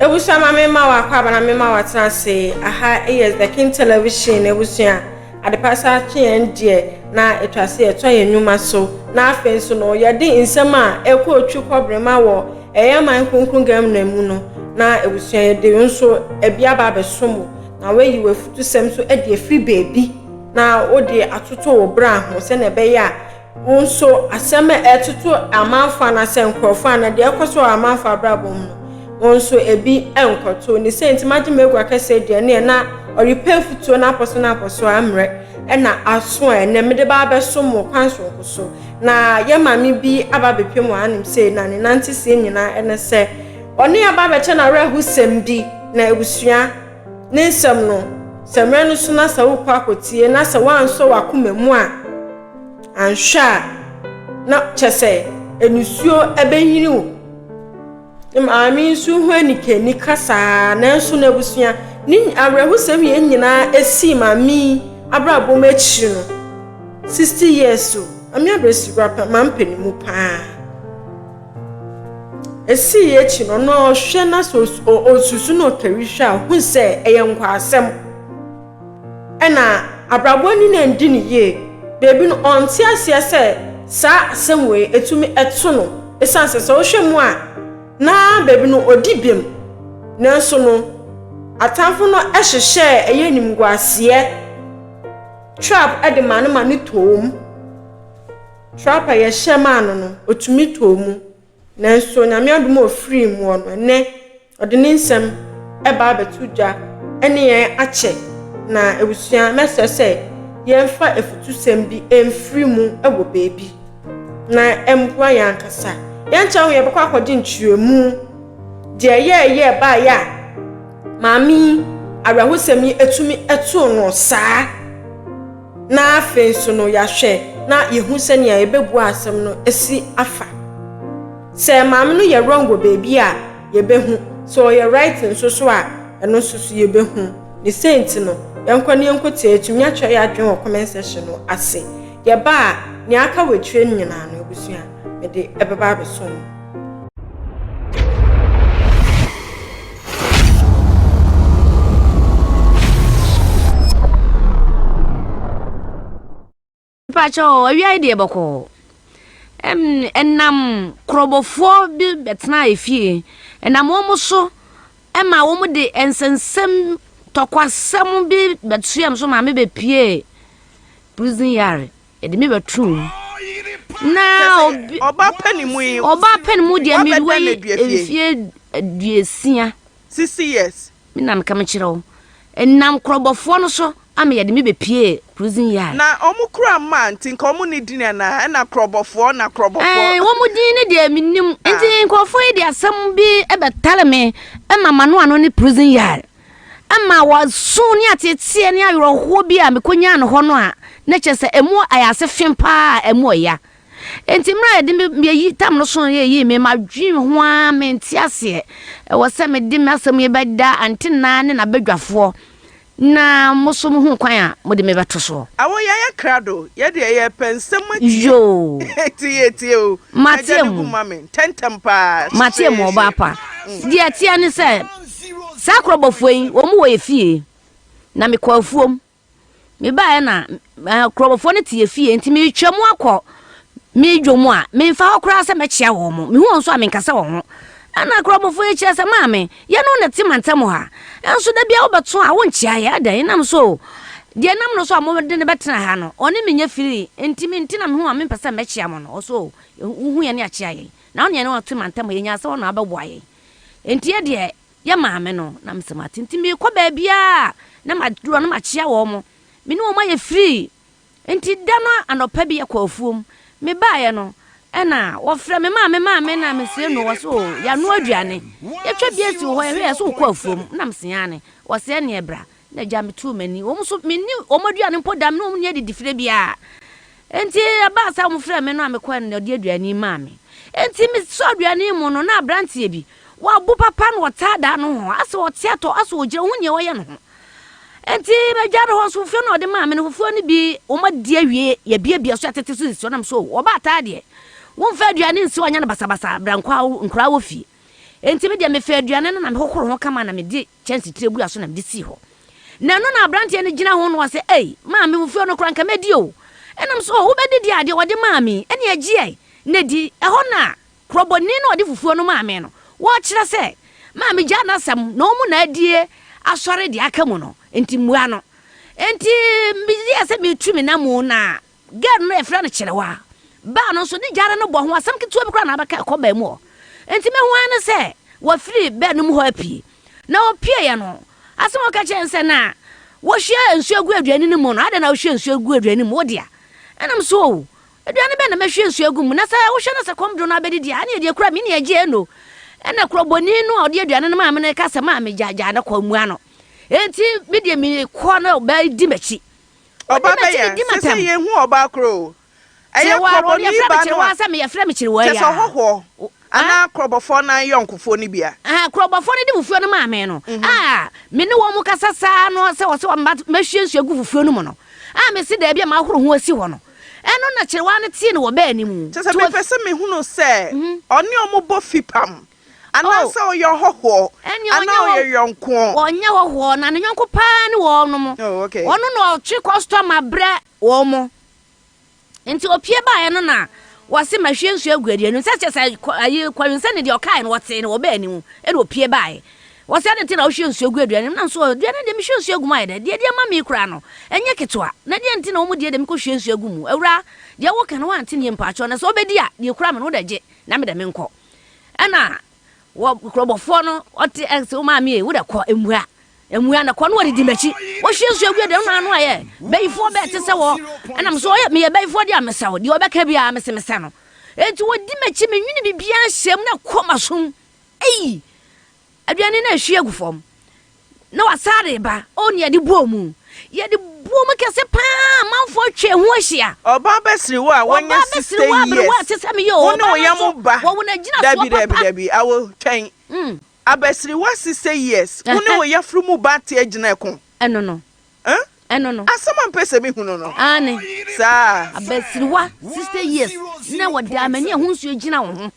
Ebusua ma me ma wakɔ aba na me ma watena ase. Aha yɛ The King Television ebusua. Adepa sa atwe yɛn deɛ na etwa se yɛtoa yɛn nnwuma so. Na afei nso no yɛde nsɛm a ɛkɔ otwi kɔbrema wɔ ɛyɛ man kronkron Ghana mu no na ebusua yɛde nso ebi aba abɛso mo na wayi w'afutusɛm nso de afiri baabi na wode atoto wo bra ho sɛnea ɛbɛyɛ a wo nso asɛm a ɛtoto amanfo anaasɛ nkurɔfo anaa deɛ ɛkɔ so wɔ amanfo abrabɔ mu no wo nso ebi nkɔto ne sɛ nti magye m'agua kɛseɛ deɛ ne na ɔrepɛ afutuo no apɔ so no apɔ so ammerɛ ɛna aso a ɛnɛ mede ba abɛso mo kwan soronko so na yɛ maame bi aba abɛpiem wɔ hanom sei na ne nante sie nyinaa ɛne sɛ ɔne aba abɛkyɛ n'awerɛhosɛm bi na abusua ne nsɛm no sɛ mmerɛ no so na sɛ wokɔ akɔtie na sɛ woansɔ w'akoma mu a anhwɛ a na kyɛ sɛ enisuo ɛbɛhini wo. Maame nso ho anikani kasaa nanso n'abusua ne awerɛhosɛm yɛn nyinaa esii maame yi abrabɔ mu akyiri no 60 years o maame abrɛsiwura pa maa mpanin paa esii akyi no ɔno ɔhwɛ na sɛ osusu na ɔkari hwɛ a hu sɛ ɛyɛ nkwaasɛm ɛna abrabɔ ni na ndi ne yie beebi no ɔnte aseɛ sɛ saa asɛm wei etumi ɛto no esan sɛ sɛ ɔhwɛ mu a na beebi no odi bem nanso no atamfo no ɛhyehyɛ ɛyɛ nimguaseɛ trap ɛde ma no ma ne tɔɔ mu trap a yɛhyɛ maa no no otumi tɔɔ mu nanso Nyame adom a ofiri mu no ɛnɛ ɔde ne nsɛm ɛba abɛto dwa ɛne yɛn akyɛ na abusua mɛsrɛ sɛ yɛmfa afutusɛm bi ɛmfiri mu ɛwɔ beebi na ɛmboa yɛn ankasa yɛnkyɛn ho yɛbɛkɔ akɔgye nkyerɛmu deɛ yɛɛyɛ baayɛ a maame yi awerɛhosɛm yi etumi ɛtoo no saa na afei nso no yɛahwɛ na yɛhu sɛnea yɛbɛbua asɛm no esi afa sɛ maame no yɛ wrong wɔ beebi a yɛbɛhu sɛ ɔyɛ right nso so a ɛno nso so yɛbɛhu ne sɛ nti no yɛnkɔ ne yɛnkɔ tie etumi atwa yɛ adwene wɔ comment section no ase yɛba a nea aka wɔ akyire no nyinaa no abusua mede ɛbɛba abɛso mu. Mpakyɛ awia yi deɛ bɔkɔɔ. Ɛnam korɔbɔfoɔ bi bɛtena efie. Ɛnam wɔn so ɛma wɔn de nsɛnsɛm tɔkwasɛm bi bɛtoa m so maame bɛpie prison yard. Yɛde me bɛto mu. Na obi ɔba pɛ ne mu yi ɔbaa pɛ ne mu deɛ Wabɛda mewɔ yi n'adua fie. mfie 60. 60 years. Me na meka mekyerɛ wo. Ɛnam korɔbɔfoɔ no so ama yɛde me bɛpie prison yard. Na ɔmo kura mmaa nti nka ɔmo ne din ana ɛna korɔbɔfoɔ na korɔbɔfoɔ. Wɔn mu din ne deɛ menim nti nkurɔfoɔ yi de asɛm bi bɛtare me ma mano ano ne prison yard ama wɔso ne ateteɛ ne awerɛhoɔ bi a mekɔnyaa no hɔ no a na kyerɛ sɛ ɛmu ayɛ ase fem paa a ɛmu ɔya nti mmerɛ a yɛde me yɛyi tam no so no yɛyi me madwen ho a mente aseɛ ɛwɔ sɛ mede me asɛm yi bɛda antenaa ne n'abadwafoɔ na mo so mo ho kwan a mode me bɛto soɔ. Awo yɛyɛ krado yɛde yɛpɛ nsɛm atie. Yoo. Tie tie o. Matie Agya ne mu. gu ma me ntɛntɛm paa. Mateɛ mu ɔbaa pa deɛ ɛteɛ ne sɛ saa korɔbɔfoɔ yi wɔn wɔ yɛ fie na mekɔ afuom mebaeɛ na korɔbɔfoɔ no te yɛ fie nti meretwa mu akɔ medwo mu a memfa hɔ koraa sɛ mɛkyea wɔn mo mehu wɔn nso a menkasa wɔn ho ɛna korɔbɔfoɔ yi kyerɛ sɛ maame yɛne wo na te mantam ha ɛnso da bia wobɛto a wonkyea yɛ adan nam so deɛ nam no so a mode ne bɛtena ha no ɔne menyɛ firi nti mente na mehu a mempɛ sɛ mɛkyea mo no ɔso wohu yɛ ne akyea yɛn na wo ne yɛne wɔte mantam ha yɛnya sɛ wɔna abɛboa yɛn nti yɛ deɛ yɛ maame no na mesɛ mate nti meekɔ baabiaa na madurɔ no makyea wɔ mo me ne wɔn ayɛ firii nti da no anɔpa bi yɛkɔ afuom mebaeɛ no ɛna wɔfrɛ me maame maame na mesie no wɔ so o yɛano aduane yɛtwa bi asi wɔ hɔ yɛhwɛ yɛ so wokɔ afuom na mesea ne wɔsɛ neɛ bra na agya metuu m'ani wɔn nso menni wɔn aduane mpo da me ne wɔn nni adidifire biara nti ɛbaa sɛ wɔn frɛ me no a mekɔɛ no na ɔde aduane yi maa me nti mesɔ aduane yi mu no na aberanteɛ bi wabo papa na ɔtaa daa no ho asɛ ɔte atɔ asɛ ɔgyina ho nea ɔyɛ no ho nti magya no hɔ nso fufuo na ɔde maa me no fufuo no bi wɔn adi awie yɛbiabia so yɛtete so sisi ɔnam so ɔba ataa deɛ wɔmfa aduane nsi ɔnyɛ no basabasa bra nkwa nkora wɔ fie. Enti me deɛ mefaa aduane no na mehohoro ho kama na mede kyɛnse tire bua so na mede sii hɔ. Na ɛno na aberanteɛ no gyina ho na ɔse, Ei, maame fufuo no koraa nka mɛdi o. Ɛna mese, Oh, wobɛdi deɛ a, deɛ wɔde maa me yi, ɛne ɛgyeɛ na di. Ɛhɔ na korɔbɔni no a ɔde fufuo no maa me no, wɔkyerɛ sɛ, Maame gyaa n'asɛm na wɔn na adie asɔre deɛ aka mu no, enti mmua no. Enti meyɛɛ sɛ meretu me nam o na Girl no yɛfrɛ no Kyerewa. Baa no nso ne gyare no bɔ ho asɛm ketewa bi koraa na abɛka ɛkɔ baa mu hɔ. Enti mehu ara ne sɛ wafiri baa no mu hɔ apue. Na ɔpueeɛ no, asɛm a ɔka kyerɛɛ ne sɛ na wɔhwie nsuo gu aduane no mu no, adɛn na wohwie nsuo gu aduane mu? Wo dea. Ɛna me so o, aduane bɛn na mɛhwie nsuo agu mu? Na sɛ wohwɛ na sɛ kɔm de wo na abɛdidi a, ɛne deɛ kura me ne agye ɛno. Ɛna kurɔbɔni no a ɔde aduane no maa me no ka sɛ maa me gyaa no kɔ mmua no. Enti me deɛ mekɔ na ɔbaa di m'akyi. Ɔba bɛyɛ sese yɛnhu ɔbaa korɔ o. Ɛyɛ krɔbɔni ba no a, kyerɛ sɛ ɔhɔhoɔ anaa krɔbɔfoɔ no ayɔnkofoɔ no bi a. Krɔbɔfoɔ no de fufuo no maa me no, a me ne wɔn kasa saa no sɛ wɔsɛ wɔn mɛhwie nsuo agu fufuo no mu no, a mese daabi a mahoro ho asi hɔ no, ɛno na kyerewa no tee no wɔ bɛɛ no mu. Kyerɛ sɛ mepɛ sɛ mehunu sɛ ɔne wɔn bɔ fipam Anaasɛ Oh, ɔyɛ ɔhɔhoɔ ɛnneɛ anaa ɔnyɛ hɔ, ɔyɛ yɔnkoɔ. ɔnyɛ hɔhoɔ, na ne yɔnko paa ne wɔnom. Oh, okay. Ɔno na ɔtwe kɔstɔma brɛ wɔn. Nti opie baeɛ no na wɔse mahwie nsuo agu aduane mu. Sɛ kyɛ sɛ kɔ- ayi kɔwensani deɛ ɔkaeɛ no wɔtee no wɔ bɛɛ ne mu ɛna opie baeɛ. Wɔse adɛn nti na wohwie nsuo gu aduane mu? Na nso aduane deɛ mehwie nsuo agu mu ayɛ dɛ? Deɛ ɛde ama me yi koraa no ɛnyɛ ketewa. Na deɛ nti na wɔn deɛ deɛ mekɔhwie nsuo agu mu? Awuraa, deɛ woka no woante nie mpaakyɛw na sɛ wobɛdi a deɛ ɛkura me no wode gye na me deɛ menkɔ. Ɛna wɔ kurɔbɔfoɔ no ɔte ɛsɛ wo maame yi wo dɛ kɔ mmua mmua na kɔ no wɔde di m'akyi wɔhwie nsuo agu deɛ no ano ayɛ bɛyifoɔ bɛɛ te sɛ wɔ ɛna me so ɔyɛ meyɛ bɛyifoɔ deɛ a mesɛ wo deɛ ɔbɛka biara mese mesɛ no enti wɔdi m'akyi menwene biribiara hyɛ mu na kɔ m'asom eyi Aduane no ahwie agu fam, na wasan reba. O, nea yɛde bɔɔ mu! Yɛde bɔɔ mu kɛse paa, amanfoɔ atwa ho ahyia. Ɔbaa bɛsere wo a wanya Ɔbaa 60 bɛsere wo aberewa years, a ɛte sɛ meyɛ o, wo ne ɔbaa wo no yam nso, ba, wɔwo no agyinasoɔ dabi dabi papa. dabi, awo, twɛn, abasiriwa 60 years, wo ne Ɛhɛ. wo yafunu mu ba te agyina ɛko? Ɛno no, Huh? ɛno no. Asɛm a mpɛ sɛ mehunu no. Aane. Saa. Abasiriwa 60 years, na wɔde amani a ho nsuo gyina wo ho.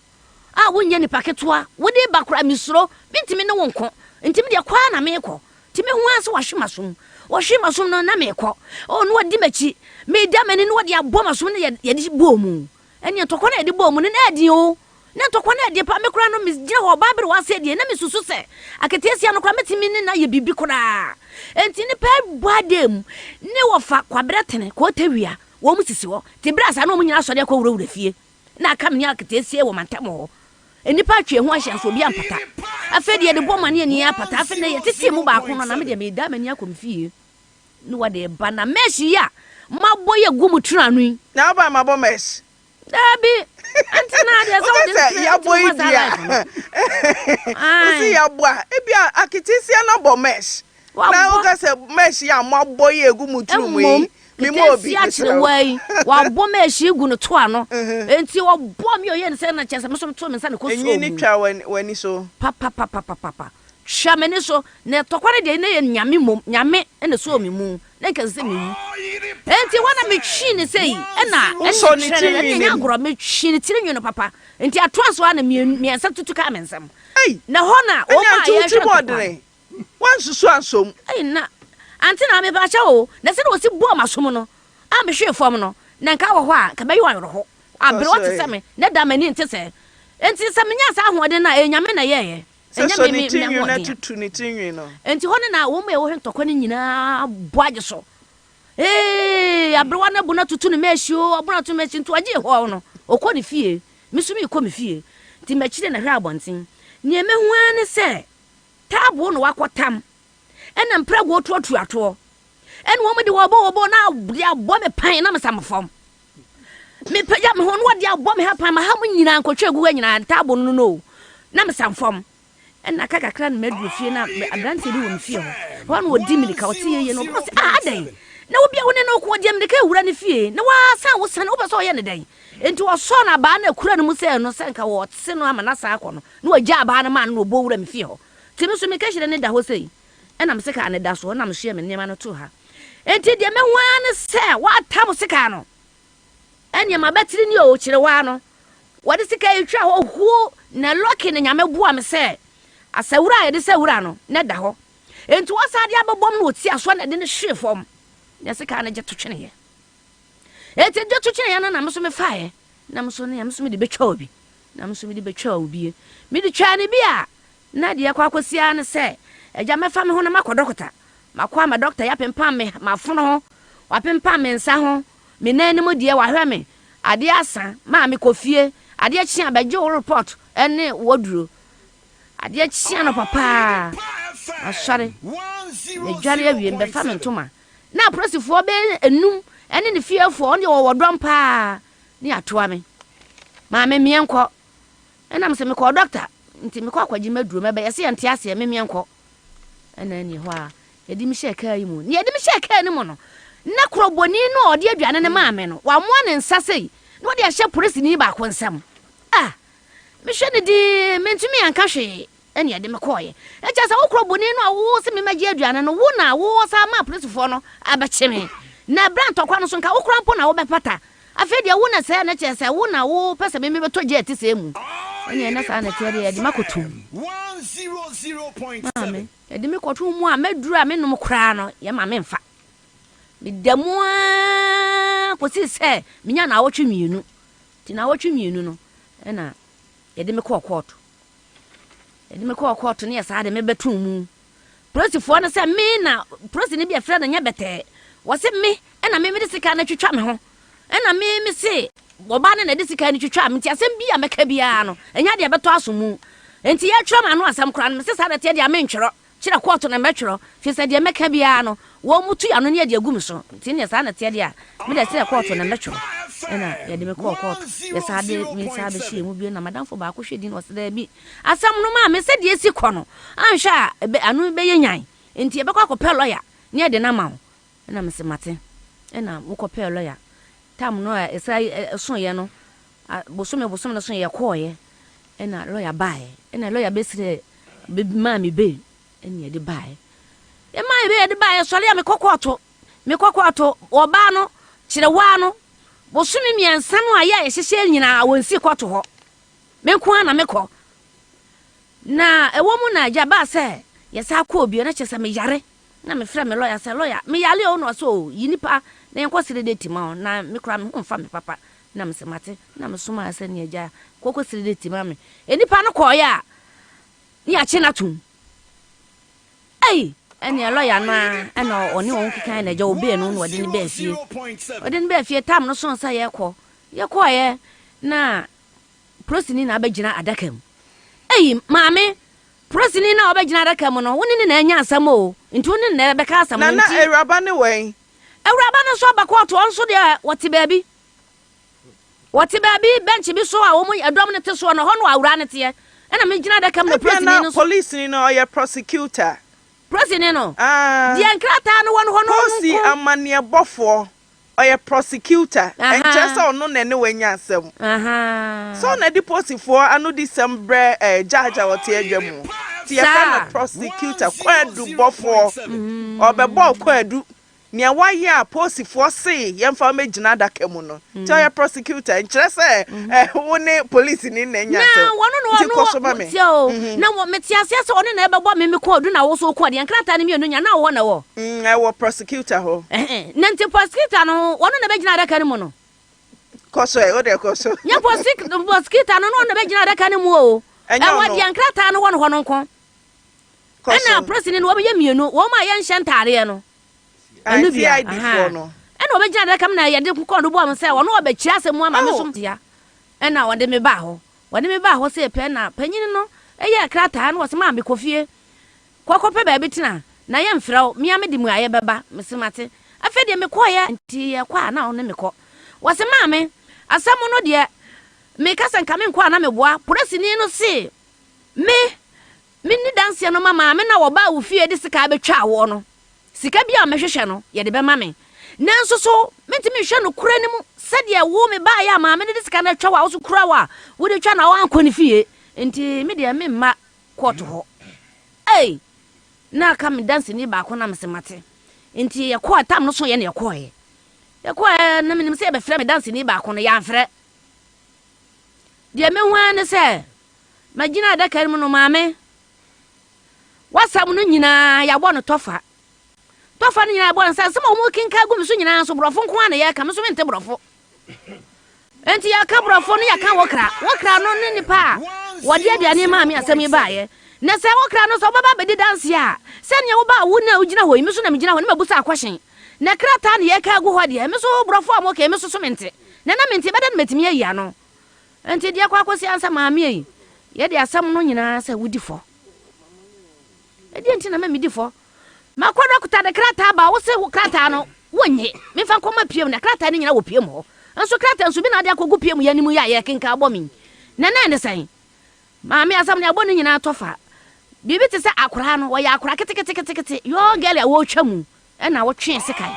A wonyɛ nipa ketewa, wode ba koraa mesuro, mentumi ne wo nko, nti me deɛ kɔ ara na merekɔ. Nti mehu ara sɛ wahwe m'asom. Ɔhwee m'asom no na merekɔ. Oh, na wadi m'akyi. Meda m'ani na wɔde abɔ m'asom na yɛde bɔɔ mu. Ɛnneɛ ntɔkwa no a yɛde bɔɔ mu no na ɛden o. Na ntɔkwa no ɛden paa. Me koraa no megyina hɔ ɔbaa berewa ase deɛ na mesusu sɛ aketeesia no koraa mɛtumi ne no ayɛ biribi koraa. Nti nnipa bɔ adan mu ne wɔfa kwabrɛ tene kɔɔtawia wɔn sisi hɔ. Nti berɛ a saa na wɔn nyinaa asɔre akɔ wurawura fie. Na aka me ne aketeesia wɔ mantam hɔ. Nnipa atwa yɛn ho ahyia nso obiara mpata. Afei deɛ yɛde bɔ ma ne ani apata. Afei deɛ yɛtetee mu baako no na me deɛ meda m'ani akɔ me fie. Ne wɔde reba na mesh yi a mabɔ yi agu mu tiri ano yi. Na woba a mabɔ mesh? Daabi. Ante na adeɛ sɛ wode Woka sɛ yɛabɔ yi ntumi deɛ life no. a, wosi yɛabɔ a, ebi a aketeesia no abɔ mesh. Na woka sɛ mesh yi a moabɔ yi egu mo tiri mu yi. Mmom, ketesia kyerewa yi, wabɔ me ahyi gu no to ano. Enti ɔbɔɔ me ɔyɛɛ no sɛ na kyerɛ sɛ me nso metoo me nsa na ɛkɔsɔɔ Enwi mu. no twa w'ani so. Papapapapapa. Twa m'ani so. Na tɔkwa no deɛ, na ɛyɛ Nyame mmom. Nyame na ɛsɔɔ me mu. Na nka ɛsɛ sɛ mewu. Enti hɔ na metwee no sei, ɛna ɛne Wosɔɔ ne kyerɛ no, tirinwi ɛne no ɛnyɛ mu. agorɔ, metwee ne tirinwi no papa. Enti atoa so ara na mmiɛnsa tutu kaa me nsam. Ei! Na hɔ na Ɛnna wɔn a ante wo yɛrehwɛ tirim ntɔkwa no. ɔdene. Woansusu ansɔ mu. Ei na ante na mepa kyɛw o, na sɛdeɛ wɔsi bɔɔ m'asom no a mehwee fam no, na nka wɔ hɔ a nka mɛyɛ wo awerɛho. Aberewa te sɛ me, na da m'ani nte sɛɛ. Enti sɛ menyaa saa ahoɔden no a, ɛyɛ Nyame na ɛyɛeɛ, Sɛ ɛnyɛ sɔ me ne me ti nwi na m'ahoɔden a. tutu ne ti nwi no. Enti hɔ no na wɔn a wɔhwɛ ntɔkwa no nyinaa bɔ agye so. Ee, aberewa no abu no atutu ne mɛhyi o, ɔbo no atutu ne mɛhyi, nti ɔgyee hɔ no, ɔkɔ ne fie. Me nso merekɔ me fie. Nti m'akyire na hwɛ abɔnten. Nea mehu ara ne sɛ, Taaboo na wɔakɔtam, ɛna mprɛgoɔ toatoa toɔ, ɛna wɔn de wɔbɔ wɔbɔ na de abɔ me pan na mesam fam. Mepagya me ho na wɔde abɔ me ha pan, ma ha mu nyinaa nkɔtwa agu ha nyinaa, taaboo no no na mesam fam. Ɛna aka kakra na maduru fie na aberanteɛ bi wɔ me fie hɔ. Hɔ na ɔdi mirika, ɔte yeye no, ɔbɛka sɛ, ah, adɛn? Na obi a wo ne no ko ɔde mirika awura ne fie, na wasan wo sane, wopɛ sɛ ɔyɛ ne dɛn? Enti ɔsɔɔ no abaa no akura no mu sɛ no sɛ nka wɔte no ama no asan akɔ no. Na wɔgyaa abaa no maa no na ɔbɔ wuraa me fie hɔ. Nti me nso me kahyire no da hɔ sei, ɛna me sekaa no da so, ɛna mesoɛ me nneɛma no too ha. Enti deɛ mɛhu ara ne sɛ wɔatam sekaa no. Ɛnneɛ m'abatiri nie o, kyerewaa no. Wɔde sika yi twa hɔ huo na lucky na Nyame boa me sɛ asawura a yɛde sɛ wura no na ɛda hɔ. Enti wɔsan de abɛbɔm na wɔti asoa na ɛde no hwee fam na sika no gye to tweneeɛ. Enti gye to tweneeɛ no na me nso mefaeɛ na me nso ne me nso mede bɛtwa obi na me nso mede bɛtwa obie. Mede twaa ne bi a na deɛ ɛkɔ akɔsi ara ne sɛ agya mɛfa me ho na makɔ dɔkota. Makɔ ama dɔkta yi apempam me m'afono ho, wapempam me nsa ho, me nan no mu deɛ wahwɛ me. Adeɛ asa, maame kɔ fie. Adeɛ kye a bɛgye wo report ne w'aduro. Adeɛ kye anɔpa paa, masɔre, madware awie, mebɛfa me ntoma. Na apolisifoɔ bɛyɛ nnum ne ne fiefoɔ, wɔn deɛ wɔwɔ dɔm paa, ne atoa me. Maame meɛnkɔ. Ɛna mese mekɔɔ dɔkta, nti mekɔ akɔgye m'aduro mɛba. Yɛse yɛnte aseɛ, me meɛnkɔ. Ɛna ɛne hɔ a yɛde me hyɛɛ kaa yi mu. Na yɛde me hyɛɛ kaa no mu no, na korɔbɔni no a ɔde aduane no maa me no, wamoa ne nsa sei, na ɔde ahyɛ polisini baako nsam. Ah! Mehwɛ no dinn, mentumi anka hwee, ɛna yɛde me kɔɔeɛ. Na kyerɛ sɛ wo korɔbɔni no a wo se memmɛgye aduane no, wo na wosan maa polisifoɔ no abɛkye me. Na berɛ a ntɔkwa no so, nka wo koraa mpo na wobɛpata. Afei deɛ wo na sɛɛ na kyerɛ sɛ wo na wopɛ sɛ me mebɛtɔ gya a ɛte sɛɛ mu. Ɛnneɛ na saa na ɛteɛ deɛ, yɛde me akɔto mu. Maame, yɛde me kɔto mu a, m'aduru a menom koraa no, yɛma memfa. Meda mu ara kɔsii sɛ menya naawɔtwe mmienu. Nti naawɔtwe mmienu no, ɛna yɛde me kɔɔ kɔɔto. Yɛde me kɔɔ kɔɔto ne yɛ saa de me bɛtoo mu. Polisifoɔ no sɛ me na polisini bi a yɛfrɛ no nyɛ bɛtɛɛ. Wɔse me ɛna me mede sika no twitwa me ho. Ɛna me me se ɔbaa no na ɛde sika no twitwa me nti asɛm bi a mɛka biara no ɛnyɛ adeɛ ɛbɛtɔ aso mu. Nti yɛtwerɛ m'ano asɛm koraa no mese saa na ɛteɛ deɛ a mentwerɛ. Kyerɛ kɔɔto na mɛtwerɛ, firi sɛ deɛ mɛka biara no, wɔn mu tu ano ne adi agu me so. Nti neɛ saa na ɛteɛ deɛ a, me deɛ kyerɛ kɔɔto na mɛtwerɛ. Ɛna yɛde me kɔɔ kɔɔto. Yɛsan de me san bɛhyɛɛ mu bio na m'adamfo baako hwɛ din na ɔse daabi, asɛm no maame sɛdeɛ ɛsi kɔ no, anhwɛ a ɛbɛ, ano bɛyɛ nyan. Nti yɛbɛkɔ akɔpɛ lɔya na yɛde no ama wo. Ɛna mese mate. Ɛna mokɔpɛɛ lɔya. Tam no a ɛsan soeɛ no, bosome bosome no soeɛ yɛkɔeɛ. Ɛna lɔya baeɛ. Ɛna lɔya bɛsrɛɛ Bɛ maa me bail ɛna yɛde baeɛ. Yɛ maa me bail yɛde baeɛ, sɔre a mekɔ kɔɔto, mekɔ kɔɔto, ɔbaa no, kyerɛwaa no, bosome mmiɛnsa no a yɛ a yɛhyehyɛ nyinaa wɔnsi kɔɔto hɔ. Me nko ara na mekɔ. Na ɛwɔ mu na agya baa sɛ yɛsan kɔɔ bio na kyerɛ sɛ meyare. Na mefrɛ me lɔya sɛ, lɔya, meyare o, na ɔsɛ o, yi nipa na yɛnkɔ sere date ma wo, na me koraa me ho mfa me papa. Na mesɛ mate, na mesomaa sɛ ne agya kɔkɔ sere date ma me. Nnipa no kɔɔeɛ a, ne yɛakye no atom. Ei! Ɛnneɛ lɔya no ara ɛna ɔne wɔn kekaeɛ na agya ɔbee no na ɔde no baa fie. Ɔde no baa fie, tam no soo sɛ yɛkɔ. Yɛkɔeɛ na polisini na abɛgyina adaka mu. Ei! Maame, polisini no a ɔbɛgyina adaka mu no, wo ne no na anya asɛm o, nti wo ne no na ɛbɛka asɛm no Nana, nti. awuraba ne wɛn? Awuraba no nso aba kɔɔto, ɔno nso deɛ wɔte baabi. Wɔte baabi, bɛnkye bi so a wɔn ɛdɔm no te soɔ no, ɛhɔ na awuraa no teɛ. Ɛna megyina adaka mu na Ebia polisini na no nso. polisini no ɔyɛ prosecutor. Polisini no, Ah. deɛ nkrataa no wɔ no hɔ no, ɔno Posi nko. amanneɛbɔfoɔ, ɔyɛ prosecutor. Ɛnkyerɛ sɛ Ahaa. ɔno na ɛne wo anya asɛm. Ahaa. Sɛ ɔna ɛde posifoɔ anodisɛm brɛ eh, judge a ɔte adwa mu. Nti yɛfrɛ no Saa. prosecutor, kwaadubɔfoɔ. Ɔbɛbɔ wo kwaadu. Nea wayɛ a posifoɔ se yɛmfa wo mmɛgyina adaka mu no, nti ɔyɛ prosecutor, nkyerɛ sɛ wo ne polisini na anya Na asɛm. wɔno na Nti ɔno kɔ so ma me. tie o, na wɔ mete aseɛ sɛ ɔno na ɛbɛbɔ me me kɔɔdu na wo so wo kɔɔdeɛ nkrataa no mmienu nya na wɔ hɔ na ɛwɔ. Mm, ɛwɔ prosecutor hɔ. Ɛhɛn, na nti prosecutor no ɔno na ɛbɛgyina adaka no mu no. Kɔ so ɛ, wo deɛ kɔ so. Nyɛ prosecutor no na ɔno na ɛbɛgyina adaka no mu o. Ɛnyɛ Ɛwɔ ɔno. deɛ nkrataa no wɔ no hɔ no nko. Kɔ Ɛna so. polisini no wɔbɛyɛ mmienu, wɔn a yɛnhyɛ ntaadeɛ no. Ae, Ɛno bia, CID ahaa. foɔ no. Ɛna ɔbɛgyina adaka mu na yɛde kɔɔ no bɔɔ me sɛ ɔno ɔbɛkyerɛ asɛm mu ama me Oh. so dea. Ɛna ɔde me baa hɔ. Wɔde me baa hɔ sei pɛ na panyin no yɛɛ krataa na ɔse maame kɔ fie kɔ kɔpɛ baabi tena na yɛmfrɛ wo, me ara mede mmuaeɛ bɛba. Mese mate. Afei deɛ mekɔeɛ nti yɛkɔ a na ɔne me kɔ. Wɔse maame, asɛm no deɛ meka sɛ nka menkɔ a na meboa. Polisini no se me Menni danseɛ no ma maame no a ɔbaa wo fie de sekaa bɛtwaa woɔ no. Sika biara a mɛhwehwɛ no, yɛde bɛma me. Nanso so mentumi nhwɛ nokorɛ no mu sɛdeɛ wo mebaeɛ a maame no de sika no atwa wo a wo so kura wo a wode twa na woankɔ ne fie? Enti me deɛ memma kɔɔto hɔ. Ei! Na aka me danseni baako na mese mate. Enti yɛkɔɔ, tam no soeɛ na yɛkɔeɛ. Yɛkɔeɛ na menim sɛ yɛbɛfrɛ me danseni baako no, yɛamfrɛ. Deɛ mehu ara ne sɛ, magyina adaka no mu no, maame, w'asɛm no nyinaa yɛabɔ no tɔfa. Tɔfa no nyinaa yɛbɔ no sɛ nsɛm a wɔkenkan gu me so nyinaa nso borɔfo nko ara na yɛka, me nso mente borɔfo. Enti yɛka borɔfo no yɛka wokra. Wokra no ne nipa a wɔde aduane maa me asɛm yi baeɛ. Na sɛ wokra no sɛ wobɛba abɛdi danseɛ a, sɛdeɛ wobaa wo na wogyina hɔ yi, me nso na megyina hɔ na mabusa akɔhyen. Na krataa na yɛka agu hɔ deɛ, me nso borɔfo a moka yi, me nso so mente. Na na mente, ɛbɛdɛn na matumi ayi ano? Enti deɛ ɛkɔ akɔsi ansa maame ei, yɛde asɛm no nyinaa sɛ wodi fɔ. Ɛdeɛn nti na ma medi fɔ? Makɔ dɔkota de krataa ba, wo se wo krataa no wonnye, memfa nkɔma PM na krataa no nyinaa wɔ PM hɔ. Nso krataa nso bi na ade akɔgu PM yi anim yi a yɛrekenkan abɔ me yi. Na na ɛne sɛn? Maame asɛm no yɛabɔ ne nyinaa tɔfa. Biribi te sɛ akoraa no, wɔyɛ akoraa keteketekete, young girl a wɔretwa mu. Ɛnna wotwee sekan,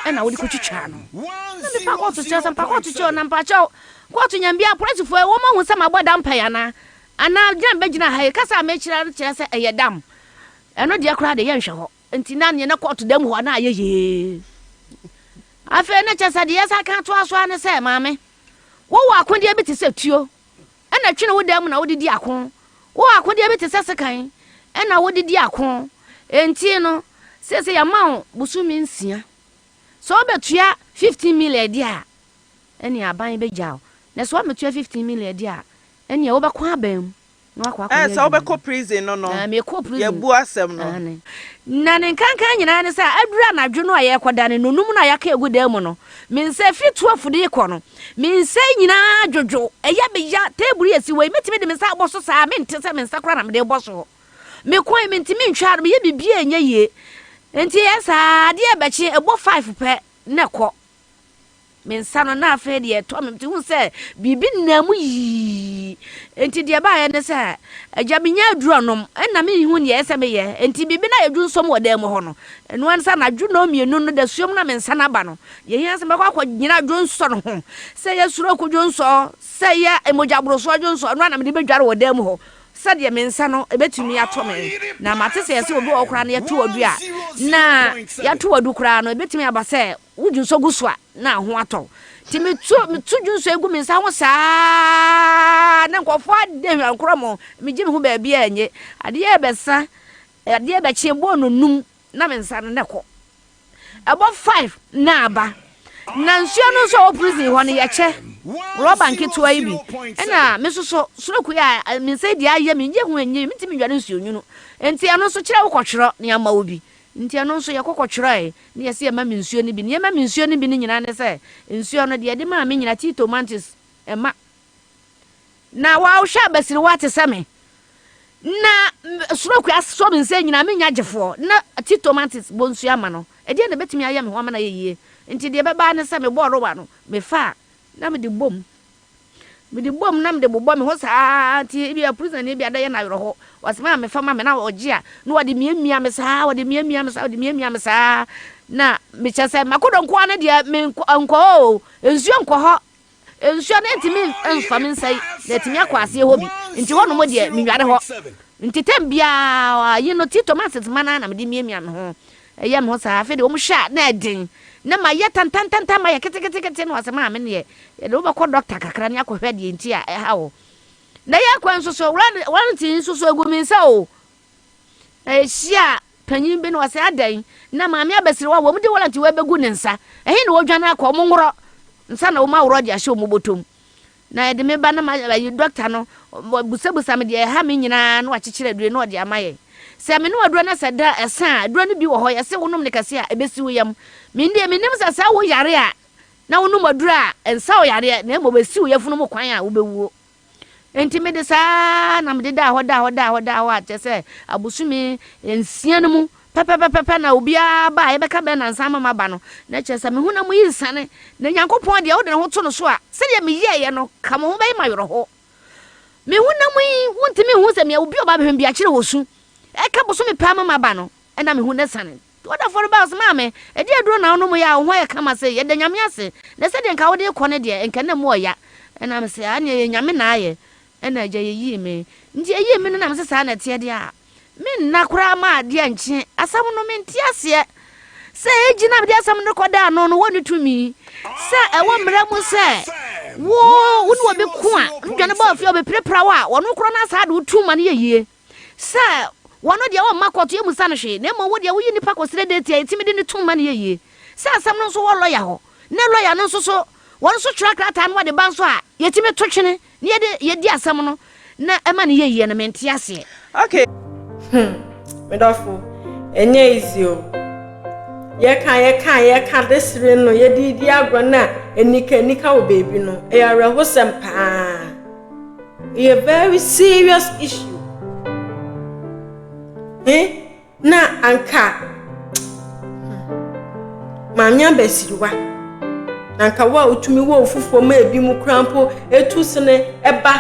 ɛnna wode kotwitwaa no. Na mepa kɔɔto kyɛw sɛ, Mpa kɔɔto kyɛw, na mpa kyɛw. Kɔɔto nyambea, apolisifo yi, wɔahu sɛ mabɔ dam pɛn anaa? Anaa gyina mebɛgyina ha yi, kasa a mekyerɛ no kyerɛ sɛ ɛyɛ dam? Ɛno deɛ koraa deɛ, yɛnhwɛ hɔ. Enti na neɛ na kɔɔto da mu hɔ na ayɛ yee. Afei na kyerɛ sɛ deɛ yɛsan ka toa so ara ne sɛ, Maame, wowɔ akodeɛ bi te sɛ tuo Ɛna twene wo dan mu na wode di ako. Wowɔ akodeɛ bi te sɛ sekan na wode di ako. Enti no, seesei yɛama wo bosome nsia. Sɛ wobɛtua 15 million deɛ a, ɛnneɛ aban bɛgya wo. Na sɛ woammɛtua 15 million deɛ a, ɛnneɛ wobɛkɔ aban mu na woakɔ Ɛɛ, akɔyɛ sɛ adwuma. wobɛkɔ prison no no, Ɛɛ, mekɔ prison. yɛabu asɛm no. Aane. Na ne nkankan nyinaa ne sɛ, aduru anadwo no a yɛrekɔda no, nnɔnum no a yɛaka agu dan mu no, me nsa firi 12 de rekɔ no, Me nsa yi nyinaa dwodwo, ɛyɛ me ya. Table yi a ɛsi hɔ yi, mɛtumi de me nsa abɔ so saa, mente sɛ me nsa koraa na mede rebɔ so. Me kɔn yi, mentumi ntwa no, meyɛ biribi a ɛnyɛ yie. Nti ɛyɛ saa, adeɛ rebɛkye, ɛbɔ five pɛ na ɛkɔ. Me nsa no, na afei deɛ ɛtɔ me, mete hu sɛ biribi nam mu yii. Nti deɛ ɛbaeɛ ne sɛ, agya menya aduru anom, ɛna menhu deɛ ɛyɛ sɛ meyɛ. Nti biribi no ayɛ dwonsɔm wɔ dan mu hɔ no, ɛno ara ne sɛ anadwo nnɔnmienu no, dasuom na me nsa no aba no, Deɛ ɛhia sɛ mɛkɔ akɔgyina dwonsɔ no ho, sɛ ɛyɛ stroke dwonsɔ, sɛ ɛyɛ mogyaborosoɔ dwonsɔ, ɛno ara na mede bɛdware wɔ dan mu hɔ, sɛdeɛ me nsa no ɛbɛtumi atɔ me. Na mate sɛ yɛsɛ obi wɔ hɔ koraa no yɛto adu a, na yɛato adu koraa no, ɛbɛtumi aba sɛ wo dwonsɔ gu so a, na ho atɔ wo. Nti meto, meto dwonsɔ gu me nsa ho saa, na nkurɔfoɔ ada hwankorɔ mo, megye me ho baabi a ɛnye. Adeɛ rebɛsa, adeɛ rebɛkye, ɛbɔɔ no num, na me nsa no na ɛkɔ. Ɛbɔ five na aba. Na nsuo no nso a ɛwɔ prison hɔ no yɛkyɛ rɔba nketewa yi bi. Ɛna me nso so stroke yi a me nsa yi deɛ ayɛ me nyɛ hu ɛnyɛ yi mentumi ndware nsuo nwunu. Nti ɛno nso kyerɛ wokɔtwerɛ na yɛama wo bi. Nti ɛno nso yɛkɔ kɔtwerɛe na yɛse yɛma me nsuo no bi. Nea ɛma me nsuo no bi no nyinaa ne sɛ nsuo no deɛ yɛde maa me nyinaa Tito Mantis ɛma. Na wɔhwɛ abasiriwa te sɛ me, na stroke asɔ me nsa nyinaa, mennya gyefoɔ, na Tito Mantis bɔ nsuo ama no. Ɛdeɛn na ɛbɛtumi ayɛ me ho ama no ayɛ yie? Nti deɛ ɛbɛba ara ne sɛ mebɔɔ roba no, mefa a, na mede bom. Mede bom na mede bobɔ me ho saa nti ebia prisonani bi adɛyɛ no awerɛho. Ɔse ma mefa ma me na ɔgye a, na ɔde miamia me saa, ɔde miamia me saa, ɔde miamia me saa. Na mekyɛ sɛ makodo nkoa no deɛ menkɔ hɔ o, nsuo nkɔ hɔ. Nsuo no ntumi mfa me nsa yi na atumi akɔ aseɛ hɔ bi, nti hɔnom deɛ menware hɔ. Nti tɛm biara yi no tea tomases ma no ara na mede miamia me ho, ɛyɛ me ho saa. Afei deɛ wɔhwɛ a na ɛden, na mayɛ tantantantan, mayɛ keteketekete na wɔsɛ maame neɛ yɛde wo bɛkɔ dɔkta kakra ne akɔhwɛ deɛ nti a ɛha wo. Na yɛ kwan nso so, warranty nso so ɛgu me nsa o. Na yɛhyiaa panyin bi na ɔse, Adɛn na maame abasiriwa a wɔde warrant wei bɛgu ne nsa? Ɛhe na wɔdwane akɔ? Wɔn nworɔ nsa na wɔn aworɔ de ahyɛ wɔn bɔtɔ mu. Na yɛde me ba na ma ayi dɔkta no, ɔbusabusa me deɛ ɛha me nyinaa na wakyekyere aduro na ɔde ama yɛn. Sɛ menom aduro na sɛ da ɛsa a, aduro no bi wɔ hɔ yɛse wonom no kɛse a ɛbɛsi wo yam. Me deɛ menim sɛ sɛ wo yare a na wonom aduro a ɛnsa wo yareɛ na mmom ɛsi wo yafunu mu kwan a wobɛwuo. Enti mede saa ara na mede daa hɔ, daa hɔ, daa hɔ, daa hɔ a kyerɛ sɛ abosome nsia no mu pɛpɛpɛpɛ na obiara ba a yɛbɛka bɛn nansa ama maba no, na kyerɛ sɛ me honam yi nsane. Na Nyankopɔn deɛ wode ne ho to no so a, sɛdeɛ meyɛeɛ no, ka mo ho bɛyɛ me awerɛhoɔ. Me honam yi, wontumi nhu sɛ mea obi a ɔba abɛhwɛ me bi akyerɛ wɔ su. Ɛka bosome pɛ ama maba no, ɛna me ho no asiane. Ɔdɔfo no bae, ɔse, Maame, ɛdeɛn aduro na wonom yɛ a wo ho ayɛ kama sei? Yɛda Nyame ase. Na sɛdeɛ nka wode rekɔ no deɛ, nka na mu ɔya. Ɛna mese, Aa, neɛ ɛyɛ Nyame na ayɛ. Ɛna agya yɛyii me. Nti yɛyii me no na mese saa na ɛteɛ deɛ a, menna koraa ma adeɛ nkye. Asɛm no mente aseɛ. Sɛ ɛgyina mede asɛm no kɔda ano no, wɔnni tumi sɛ ɛwɔ mmara mu sɛ. Wo, wo ne obi ko a, wodwane ba ofie a ɔbɛpirapira wo a, ɔno korɔ no asaa de wo tum ma no yɛ yie. Sɛ, wɔno deɛ ɔmma kɔɔto yɛmmusa no hwee, na mmom wo deɛ woyi nnipa kɔsrɛ date a yɛtumi de no tum ma no yɛ yie. Sɛ asɛm no nso wɔ lɔya hɔ, ne lɔya no nso so, wɔn nso twerɛ krataa no wɔde ba nso a, yɛtumi to twene na yɛde yɛdi asɛm no na ɛma no yɛ yie no, mente aseɛ. Okay. Hmm, me dɔfo, ɛnyɛ easy o. Yɛka yɛka yɛka de sere no, yɛde di agorɔ na anika anika wɔ baabi no, ɛyɛ awerɛhosɛm paa. Ɛyɛ very serious issue. Eh? Na anka Maame abasiriwa, na anka wo a wotumi wɔ ofufuo ma ebi mu koraa mpo etu sene ɛba.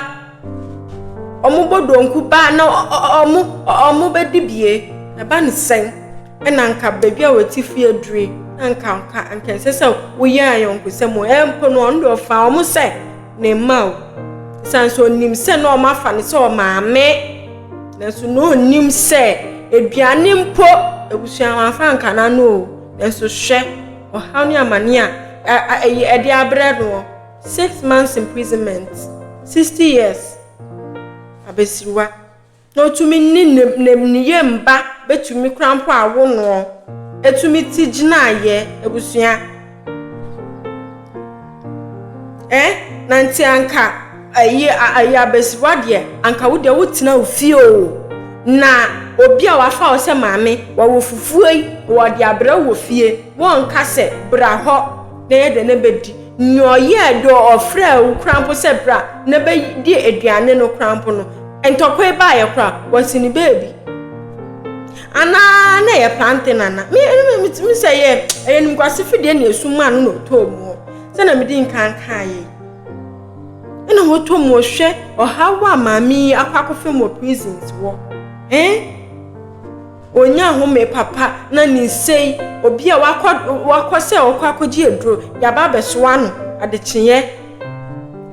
Wɔbɔ donku ba na wɔn wɔbɛdi bie. Ɛba ne sɛn? Ɛna anka baabi a wɔte fie aduru na anka anka anka ɛnsɛ sɛ woyɛ ayɔnkosɛm o. Mpo no ɔno deɛ ɔfaa wɔn sɛ ne mma o. Ɛsiane sɛ ɔnim sɛ na wɔafa no sɛ ɔmaame. Nanso na ɔnnim sɛ aduane mpo abusua wɔamfa anka n'ano o. Nanso hwɛ ɔhaw ne amane a ɛde abrɛ noɔ. 6 months imprisonment, 60 years abasiriwa. Na ɔtumi ne ne ne ne yam ba bɛtumi koraa mpo awo noɔ. Ɛtumi ti gyinaeɛ abusua. Eh, na nti anka ayi ayi abasiriwa deɛ anka wo deɛ wotena wo fie o. Na obi a wafa wo sɛ maame wɔwɔ fufuo yi wɔde abrɛ wo wɔ fie wɔnka sɛ bra hɔ na yɛ dɛ na bɛdi. Nea ɔyɛɛ deɛ ɔfrɛɛ wo koraa mpo sɛ bra na bɛdi aduane no koraa mpo no, ntɔkwa yi baeɛ koraa wɔsi ne baabi. Anaa na ɛyɛ plantain ana? Me me metumi sɛ ɛyɛ ɛyɛ nimguase fidie na esum maa no na ɔtɔɔ mu hɔ. Sɛnea medi nkan kaeɛ yi. Ɛna wɔtɔ mu hwɛ ɔhaw a maame yi akɔ akɔfa mu wɔ prisons wɔ. Eh? Onya home papa na ne nsa yi obi a wakɔ wakɔ sɛ ɔkɔ akɔgye aduro yaba abɛsoa no adekyeeɛ.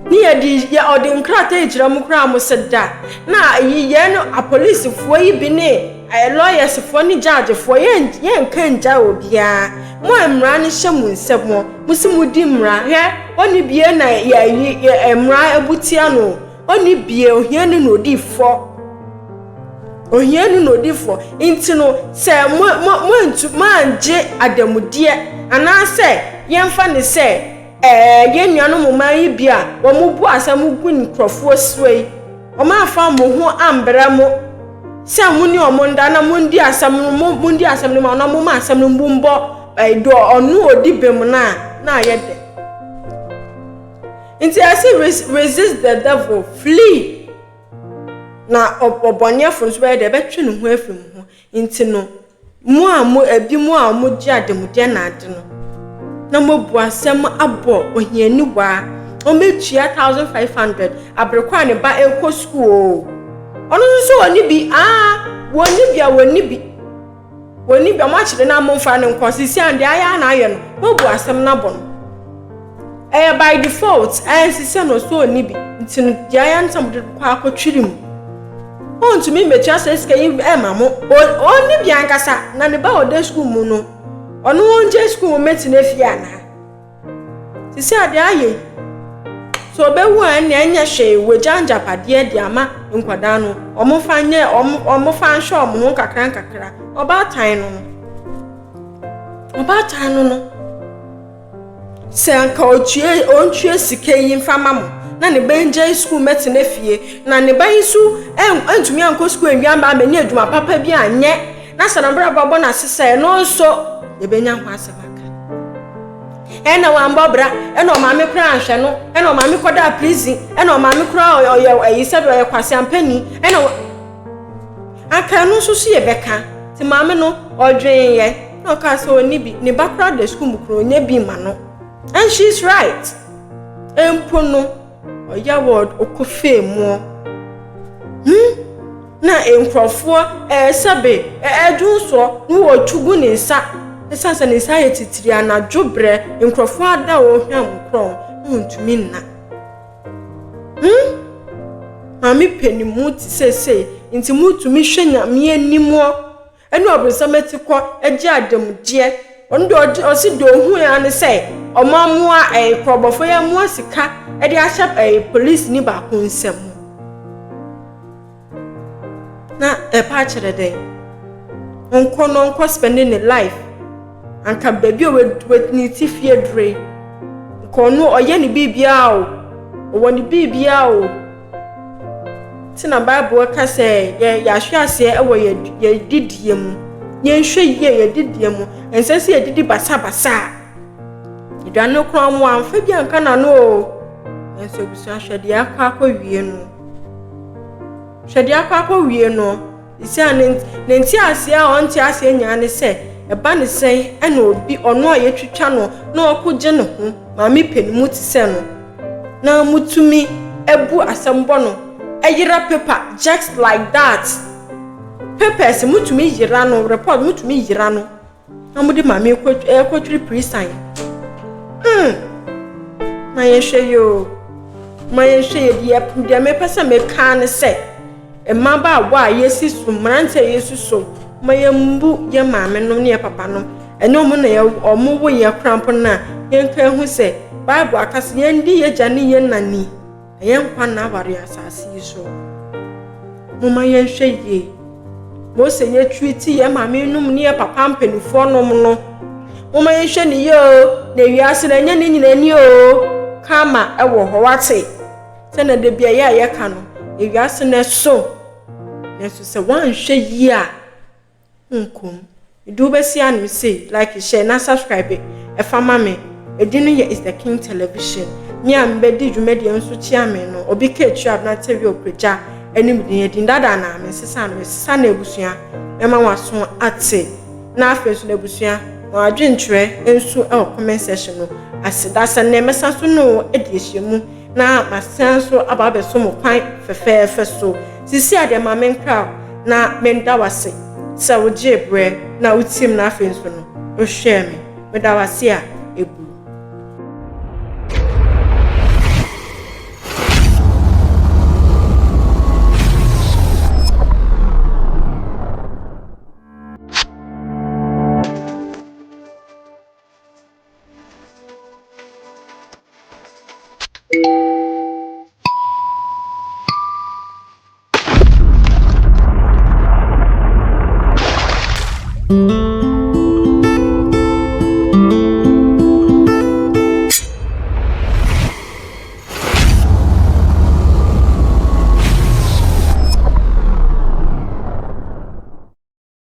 Ne yɛde yɛ ɔde nkrataa yi kyerɛ mo koraa mo se da na yi yɛn no apolisifoɔ yi bi ne ɛɛ lɔyɛsfoɔ ne gyaagyefoɔ yɛn yɛnka ngya obiara mo a mmara no hyɛ mo nsam mo se mo di mmara hwɛ ɔne bie na yɛ yɛ mmara abu tia no ɔne bie ohiani na odi fɔ ohiani na odi fɔ nti no sɛ mo mo mo antu mo angye adamudeɛ anaasɛ yɛmfa ne sɛ. Ɛɛ, yɛn nuanom mmaa yi bi a wɔbu asɛm gu nkurɔfoɔ soɔ yi, wɔamfa mo ho ambrɛ mo sɛ mo ne wɔn nda na mondi asɛm no, mo mondi asɛm no ma na momma asɛm no mu mbɔ ɛɛ deɛ ɔno ɔdi bem no a, na ayɛ dɛ. Nti ɛsɛ resist the devil, flee. Na ɔbɔneɛfo nso bɛyɛ dɛ, ɛbɛtwe ne ho afiri mo ho. Nti no, mo a mo ebinom a wɔgye ademudeɛ na ade no, na moabu asɛm abɔ ohiani waa, ɔmmɛtua 1500 abere kɔ a ne ba ɛrekɔ sukuu o. Ɔno nso sɛ ɔnni bi, aa, wɔnni bi a wɔnni bi. Wɔnni bi a moakyere no a momfa no nkɔ, sisi a deɛ ayɛ a na ayɛ no, moabu asɛm no abɔ no. Ɛyɛ by default, ɛnsi sɛ no ɔsɛ ɔnni bi, nti no deɛ ayɛ no sɛ mode kɔ akɔtwiri mu. Ɔntumi mmɛtua saa sika yi ɛma mo, ɔnni bi ankasa, na ne ba a ɔda sukuu mu no, ɔno ɔngye sukuu mu mmɛtena fie anaa? Sisi a deɛ ayɛ yi, sɛ ɔbɛwu a ɛnneɛ ɛnyɛ hwee, wɔagya agyapadeɛ de ama nkwadaa no, wɔmfa nyɛ, wɔmfa nhwɛ wɔn ho nkakra nkakra. Ɔbaatan no no, ɔbaatan no no. Sɛ anka ɔtua ɔntua sika yi mfa ma mo na ne ba ngyae sukuu mmɛtena fie na ne ba yi nso antumi ankɔ sukuu anwie amma ammɛnya adwuma papa bi anyɛ na sɛ n'abrabɔ abɔ no ase sɛ ɛno nso yɛbɛnya ho asɛm aka. Ɛna wambɔ bra, ɛna ɔmaame koraa anhwɛ no, ɛna ɔmaame kɔdaa prison, ɛna ɔmaame koraa ɔyɛ ɛyi sɛbi ɔyɛ kwaseampani, ɛna Anka ɛno nso so yɛbɛka. Nti maame no, ɔdweneeɛ na ɔkaa sɛ ɔnni bi. Ne ba koraa da sukuu mu koraa ɔnnya bi mma no. And she is right. Mpo no, ɔya wɔ ɔkɔ fee muɔ. Hmm? Na nkurɔfoɔ ɛɛ sɛbe ɛɛdwonsoɔ na wɔtu gu ne nsa. Ɛsiane sɛ ne nsa ayɛ titiri anadwo berɛ, nkurɔfoɔ ada a wɔhwam korɔn na wɔntumi nna. Hmm? Maame panin mu te seesei, nti motumi hwɛ Nyame anim ɔ, ɛne ɔbronsam atikɔ gye adanmudeɛ. Ɔno deɛ ɔgye ɔsi deɛ ohun ya ne sɛ ɔmo amoa ɛɛ korɔbɔfo yi amoa sika ɛde ahyɛ ɛɛ polisini baako nsam. Na ɛpa akyerɛ dɛn? Ɔnkɔ no ɔnkɔ spending ne life. Anka baabi a wɔ ne ti fie dure. Nka ɔno ɔyɛ ne biribiara o. Ɔwɔ ne biribiara o. Nti na Bible ka sɛ yɛ yɛahwe aseɛ wɔ yɛ yɛ didie mu. Yɛnhwɛ yie yɛ didie mu. Ɛnsɛ sɛ yɛdidi basabasa. Aduane no koraa mo amfa bi anka n'ano o. Nanso abusua hwɛ deɛ akɔ akɔwie no. Hwɛ deɛ akɔ akɔwie no. Seesei a ne ne nteaseɛ a ɔnte aseɛ nyinaa ne sɛ, ɛba ne sɛn ɛna obi ɔno a yɛtwitwa no na ɔkɔgye ne ho maame pɛ ne mu te sɛ no na motumi abu asɛm bɔ no ɛyera paper just like that papers motumi yera no report motumi yera no na mode maame ɛkɔtwiri prisan hmm ma yɛnhwɛ yi o ma yɛnhwɛ yɛ deɛ deɛ mepɛ sɛ meka ne sɛ mmabaawa a yɛsi so mmeranteɛ a yɛsi so ma yɛmbu yɛ maame nom ne yɛ papa nom ɛne ɔmo na yɛ ɔmo wo yɛ koraa mpo no a yɛnka ehu sɛ Bible aka sɛ yɛndi yɛ gya ne yɛ na ni. Ɛyɛ nkwa nna aware asase yi so. Momma yɛnhwɛ yie. Mose yɛ treat yɛ maame nom ne yɛ papa mpanimfoɔ nom no. Momma yɛnhwɛ ne yie o. Na wiase no ɛnyɛ ne nyina ni o. Karma ɛwɔ hɔ wate. Sɛ na da bi a yɛ a yɛka no, ewiase no ɛso. Nanso sɛ woanhwɛ yie a, Nkɔ mu. Mede wo bɛsi ano sei, like, share na subscribe ɛfa ma me. Edin no yɛ Is The King Television. Me a mebɛdi dwumadie nso kyia me no, obi ka akyire aberante wi okuragya anim din, edin dada na mensesa no, mesesa no abusua, mɛma waso ate. Na afei nso n'abusua, wɔn adwenkyerɛ nso wɔ comment section no ase. Da sɛ nnɛ mɛsa so ne wo adi ahyiamu na masan nso aba abɛso mo kwan fɛfɛɛfɛ so. Sisi a deɛ ma menkra wo na menda wo ase sɛ wogyee berɛ na wotiim na afei nso no wohwɛɛ me. Meda wo ase a ɛbu.